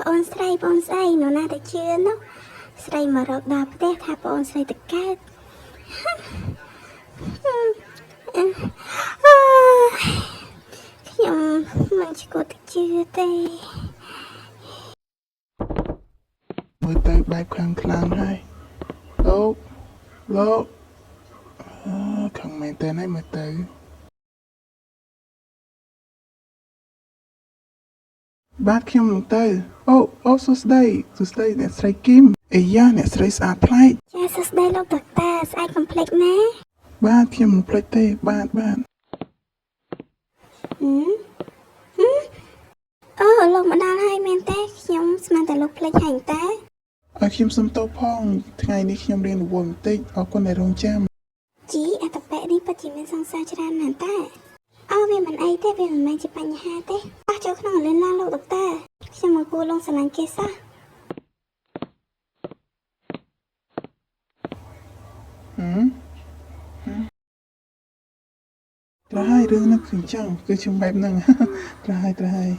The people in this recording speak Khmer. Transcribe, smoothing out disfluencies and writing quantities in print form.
ប្អូនស្រីប្អូនស្អីនរណាទៅជឿនោះស្រីមករកដល់ផ្ទះថាប្អូនស្រីទៅកើតអឺខ្ញុំមិនឈួតទៅជឿទេ មើលទៅបែបខាងខ្លាំងហើយលោកលោកអឺខឹងមែនតើហើយមើលទៅបាទខ្ញុំនឹងទៅអូអូសួស្តីសួស្តីអ្នកស្រីគីមអាយ៉ាអ្នកស្រីស្អាតប្លែក ចាសួស្តីលោកដុកទ័រស្អែកកុំភ្លេចណា បាទខ្ញុំមិនភ្លេចទេបាទបាទ ហឹមហឹមអូលោកមកដល់ហើយមែនទេខ្ញុំស្មានតែលោកភ្លេចហើយតើ ឲ្យខ្ញុំសុំទោសផងថ្ងៃនេះខ្ញុំរៀនរវល់បន្តិចអរគុណដែលរងចាំ ជីអត្តបៈនេះពិតជាមានសង្សារច្រើនមែនតើអូវាមិនអីទេវាមិនមែនជាបញ្ហាទេតោះចូលក្នុងលឿនឡានលោកដុកទ័រខ្ញុំមកគួរលងស្រឡាញ់គេសោះ ហឹមហឹមត្រូវហើយរឿងហ្នឹងគឺអញ្ចឹងគឺខ្ញុំបែបហ្នឹង ត្រូវហើយត្រូវហើយ